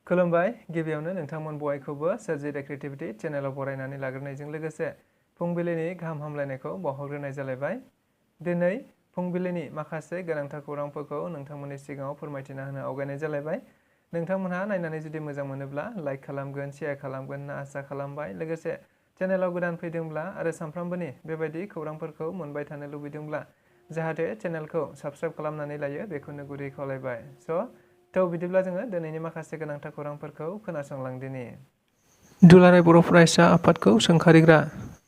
खुलुमबाय गिबियावनो नोंथांमोन बयखौबो सोरजिदा क्रिएटिभिटी चेनेलाव बरायनानै लाग्रोनायजों लोगोसे फुंबिलिनि गाहाम हामलायनायखौ बावहरग्रोनाय जालायबाय। दिनै फुंबिलिनि माखासे गोनांथार खौरांफोरखौ नोंथांमोननि सिगाङाव फोरमायथिना होनो आवगायनाय जालायबाय। नोंथांमोनहा नायनानै जुदि मोजां मोनोब्ला लाइक खालामगोन, शेयार खालामगोन होनना आसा खालामबाय। लोगोसे चेनेलाव गोदान फैदोंब्ला आरो सानफ्रोमबोनि बेबायदि खौरांफोरखौ मोनबाय थानो लुबैदोंब्ला जाहाथे चेनेलखौ साबस्क्राइब खालामनानै लायो बेखौनो गुरै खावलायबाय। बिदिब्ला जोङो दिनैनि माखासे गोनांथार खौरांफोरखौ खोनासंलांदिनि। दुलाराय बर' फरायसा आफादखौ सोंखारिग्रा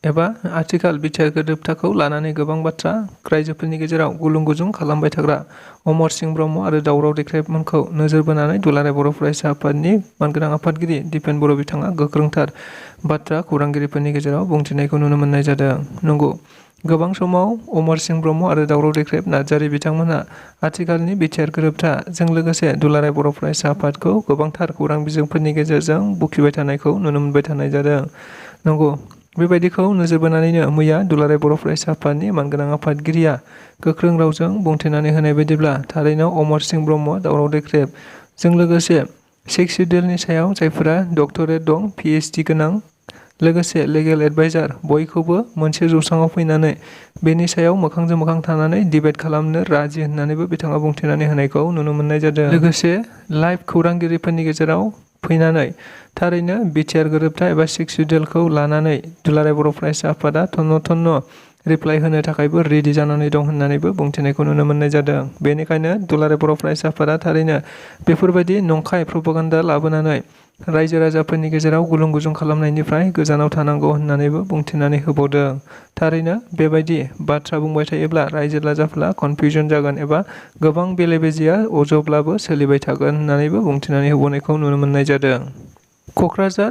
एबा आथिखाल बिटिआर गोरोबथाखौ लानानै गोबां बाथ्रा रायजोफोरनि गेजेराव गुलुं गुजुं खालामबाय थाग्रा अमर सिंह ब्रह्म आरो दावराव देख्रेबमोनखौ नोजोर बोनानै दुलाराय बर' फरायसा आफादनि मानगोनां आफादगिरि दिपेन बर' बिथाङा गोख्रोंथार बाथ्रा खौरांगिरिफोरनि गेजेराव बुंथिनायखौ नुनो मोननाय जादों। नंगौ, गोबां समाव अमर सिंह ब्रह्म आरो दावराव देख्रेब नार्जारि बिथांमोनहा आथिखालनि बिटिआर गोरोबथाजों लोगोसे दुलाराय बर' फरायसा आफादखौ गोबांथार खौरां बिजोंफोरनि गेजेरजों बुखिबाय थानायखौ नुनो मोनबाय थानाय जादों। नंगौ, बेबायदिखौ नोजोर बोनानैनो मैया दुलाराय बर' फरायसा आफादनि मानगोनां आफादगिरिया गोख्रों रावजों बुंथिनानै होनाय बायदिब्ला थारैनो अमर सिंह ब्रह्म, दावराव देख्रेब जों लोगोसे सिक्स सिडिउलनि सायाव जायफोरा डक्टरेट दं, PhD गोनां, लोगोसे लिगेल एडभाइजार बयखौबो मोनसे जौसाङाव फैनानै बेनि सायाव मोखांजों मोखां थानानै डिबेट खालामनो राजि होननानैबो बिथाङा बुंथिनानै होनायखौ नुनो मोननाय जादों। लोगोसे लाइभ खौरांगिरिफोरनि गेजेराव फैनानै थारैनो बिटिआर गोरोबथा एबा सिक्स सिडिउलखौ लानानै दुलाराय बर' फरायसा आफादा थन्न रिप्लाइ होनो थाखायबो रेडि जानानै दं होननानैबो बुंथिनायखौ नुनो मोननाय जादों। बेनिखायनो दुलाराय बर' फरायसा आफादा थारैनो बेफोरबायदि नंखाय प्रपागान्डा लाबोनानै रायजो राजाफोरनि गेजेराव गुलुं गुजुं खालामनायनिफ्राय गोजानाव थानांगौ होननानैबो बुंथिनानै होबावदों। थारैनो बेबायदि बाथ्रा बुंबाय थायोब्ला रायजो राजाफ्रा कनफिउजन जागोन एबा गोबां बेले बेजेया अज'ब्लाबो सोलिबाय थागोन होननानैबो बुंथिनानै होबावनायखौ नुनो मोननाय जादों। क'क्राझार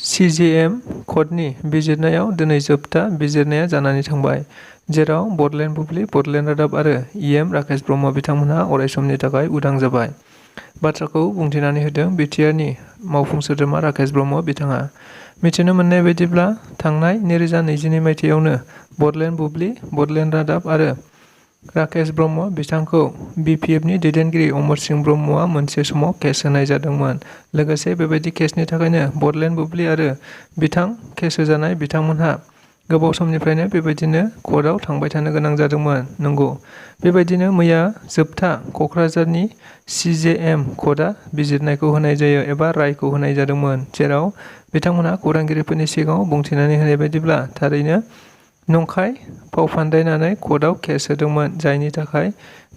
CJM कर्टनि बिजिरनायाव दिनै जोबथा बिजिरनाया जानानै थांबाय, जेराव बडलेण्ड बुब्लि, बडलेण्ड रादाब आरो EM राकेश ब्रह्म बिथांमोनहा अरायसमनि थाखाय उदां जाबाय। बाथ्राखौ बुंथिनानै होदों बिटिआरनि मावफुं सोद्रोमा राकेश ब्रह्म बिथाङा। मिथिनो मोननाय बायदिब्ला थांनाय 2022 मायथाइयावनो बडलेण्ड बुब्लि, बडलेण्ड रादाब आरो राकेश ब्रह्म बिथांखौ BPFनि दैदेनगिरि अमर सिंह ब्रह्मआ मोनसे समाव केस होनाय जादोंमोन। लोगोसे बेबायदि केसनि थाखायनो बडलेण्ड बुब्लि आरो केस होजानाय बिथांमोनहा गोबाव समनिफ्रायनो बेबायदिनो कर्टआव थांबाय थानो गोनां जादोंमोन। नंगौ, बेबायदिनो मैया जोबथा क'क्राझारनि CJM कर्टआ बिजिरनायखौ होनाय जायो एबा रायखौ होनाय जादोंमोन, जेराव बिथांमोनहा खौरांगिरिफोरनि सिगाङाव बुंथिनानै होनाय बायदिब्ला थारैनो नंखाय फाव फान्दायनानै कर्टआव केस होदोंमोन, जायनि थाखाय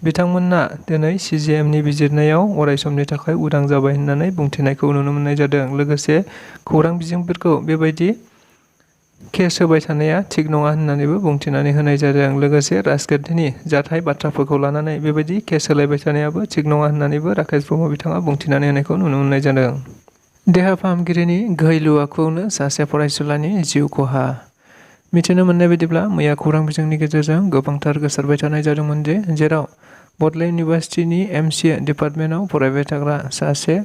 बिथांमोनहा दिनै CJMनि बिजिरनायाव अरायसमनि थाखाय उदां जाबाय होननानै बुंथिनायखौ नुनो मोननाय जादों। लोगोसे खौरां बिजोंफोरखौ बेबायदि केस होबाय थानाया थिग नङा होननानैबो बुंथिनानै होनाय जादों। लोगोसे राजखान्थिनि जाथाय बाथ्राफोरखौ लानानै बेबायदि केस होलायबाय थानायाबो थिग नङा होननानैबो राकेश ब्रह्म बिथाङा बुंथिनानै होनायखौ नुनो मोननाय जादों। देहा फाहामगिरिनि घैलु आखुआवनो सासे फरायसुलानि जिउ खहा। मिथिनो मोननाय बायदिब्ला मैया खौरां बिजोंनि गेजेरजों गोबांथार गोसारबाय थानाय जादोंमोन जेराव बडलेण्ड इउनिभार्सिटिनि MCA डिपार्टमेन्टआव फरायबाय थाग्रा सासे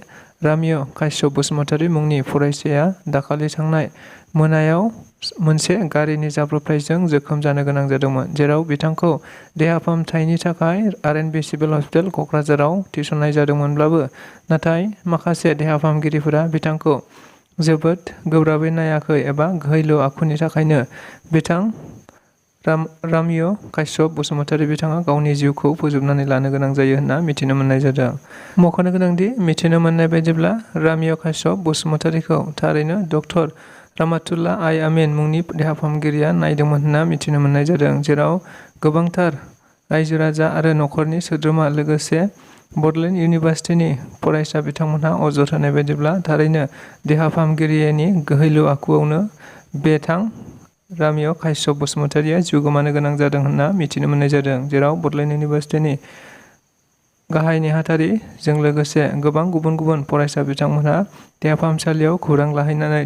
राम्य काश्यप बसुमतारी मुंनि फरायसाया दाखालि थांनाय मोनायाव मोनसे गारिनि जाब्रबथायजों जोखोम जानो गोनां जादोंमोन, जेराव बिथांखौ देहा फाहामथायनि थाखाय RNB सिभिल हस्पिटाल क'क्राझाराव थिसननाय जादोंमोनब्लाबो नाथाय माखासे देहा फाहामगिरिफोरा बिथांखौ जोबोद गोब्राबै नायाखै एबा घैलु आखुनि थाखायनो बिथां राम्य काश्यप बसुमतारी बिथाङा गावनि जिउखौ फोजोबनानै लानो गोनां जायो होनना मिथिनो मोननाय जादों। मख'नो गोनांदि मिथिनो मोननाय बायदिब्ला राम्य काश्यप बसुमतारीखौ थारैनो डक्टर रामातुल्लाह आइ आमिन मुंनि देहा फाहामगिरिया नायदोंमोन होनना मिथिनो मोननाय जादों, जेराव गोबांथार रायजो राजा आरो न'खरनि सोद्रोमा लोगोसे बडलेण्ड इउनिभार्सिटिनि फरायसा बिथांमोनहा अजद होनाय बायदिब्ला थारैनो देहा फाहामगिरिनि घैलु आखुआवनो बिथां राम्य काश्यप बसुमतारीया जिउ गोमानो गोनां जादों होनना मिथिनो मोननाय जादों, जेराव बडलेण्ड इउनिभार्सिटिनि गाहाय नेहाथारिजों लोगोसे गोबां गुबुन गुबुन फरायसा बिथांमोनहा देहा फाहामसालियाव खौरां लाहैनानै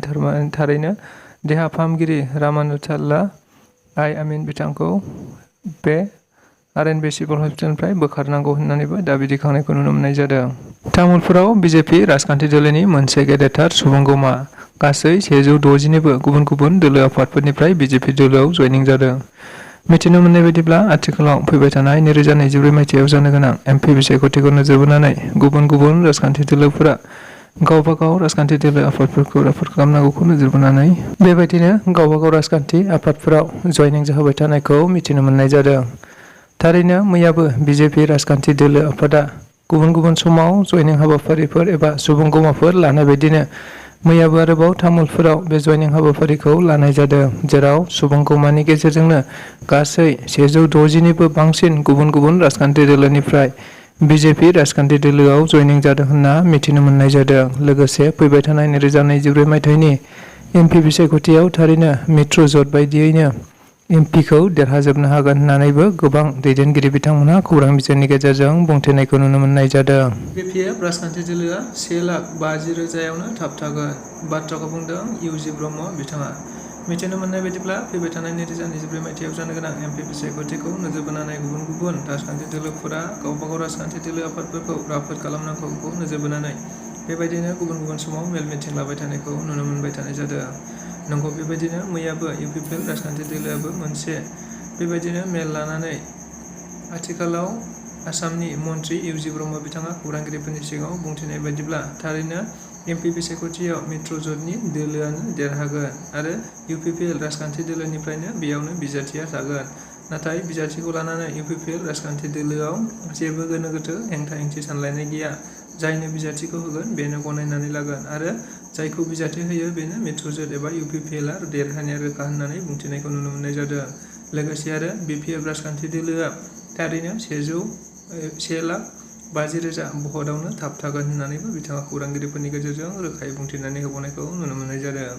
थारैनो देहा फाहामगिरि रामातुल्लाह आइ आमिन बिथांखौ बे RNB सिभिल हस्पिटालनिफ्राय बोखारनांगौ होननानैबो दाबि दैखांनायखौ नुनो मोननाय जादों। तामुलपुराव BJP राजखान्थि दोलोनि मोनसे गेदेरथार सुबुंगौमा गासै 160निबो गुबुन गुबुन दोलो आफादफोरनिफ्राय BJP दोलोआव जयनिं जादों। मिथिनो मोननाय बायदिब्ला आथिखालाव फैबाय थानाय 2024 मायथाइयाव जानो गोनां MP बिसायख'थिखौ नोजोर बोनानै गुबुन गुबुन राजखान्थि दोलोफोरा गावबा गाव राजखान्थि दोलो आफादफोरखौ राफोद खालामनांगौखौ नोजोर बोनानै बेबायदिनो गावबा गाव राजखान्थि आफादफोराव जयनिं जाहोबाय थानायखौ मिथिनो मोननाय जादों। थारैनो मैयाबो बिजेपि राजखान्थि दोलो आफादा गुबुन गुबुन समाव जयनिं हाबाफारिफोर एबा सुबुंगमाफोर लानाय बायदिनो मैयाबो आरोबाव तामुलपुराव बे जयनिं हाबाफारिखौ लानाय जादों, जेराव सुबुंगमानि गेजेरजोंनो गासै 160निबो बांसिन गुबुन गुबुन राजखान्थि दोलोनिफ्राय बिजेपि राजखान्थि दोलोआव जयनिं जादों होनना मिथिनो मोननाय जादों। लोगोसे फैबाय थानाय 2024 मायथाइनि एमपि बिसायख'थियाव थारैनो मित्र ज'ट बायदियैनो एमपिखौ देरहाजोबनो हागोन होननानैबो गोबां दैदेनगिरि बिथांमोनहा खौरां बिजोंनि गेजेरजों बुंथिनायखौ नुनो मोननाय जादों। बिपिएफ राजखान्थि दोलोआ 1,50,000 थाबथागोन बाथ्राखौ बुंदों इउजि ब्रह्म बिथाङा। मिथिनो मोननाय बायदिब्ला फैबाय थानाय 2024 मायथाइयाव जानो गोनां एमपि बिसायख'थिखौ नोजोर बोनानै गुबुन गुबुन राजखान्थि दोलोफोरा गावबा गाव राजखान्थि दोलो आफादफोरखौ राफोद खालामनांगौखौ नोजोर बोनानै बेबायदिनो गुबुन गुबुन समाव मेल मिटिं लाबाय थानायखौ नुनो मोनबाय थानाय जादों। नंगौ, बेबायदिनो मैयाबो इउपिपिएल राजखान्थि दोलोआबो मोनसे बेबायदिनो मेल लानानै आथिखालाव आसामनि मन्त्रि इउजि ब्रह्म बिथाङा खौरांगिरिफोरनि सिगाङाव बुंथिनाय बायदिब्ला थारैनो एमपि बिसायख'थियाव मित्र ज'टनि दोलोआनो देरहागोन आरो इउपिपिएल राजखान्थि दोलोनिफ्रायनो बेयावनो बिजाथिया थागोन। नाथाय बिजाथिखौ लानानै इउपिपिएल राजखान्थि दोलोआव जेबो गोनो गोथो हेंथा हेंथि सानलायनाय गैया। जायनो बिजाथिखौ होगोन बेनो गनायनानै लागोन आरो जायखौ बिजाथि होयो बेनो मित्र ज'ट एबा इउपिपिएलआ देरहानाया रोखा होननानै बुंथिनायखौ नुनो मोननाय जादों। लोगोसे आरो बिपिएफ राजखान्थि दोलोआ थारैनो 1,50,000 भटआवनो थाबथागोन होननानैबो बिथाङा खौरांगिरिफोरनि गेजेरजों रोखायै बुंथिनानै होबावनायखौ नुनो मोननाय जादों।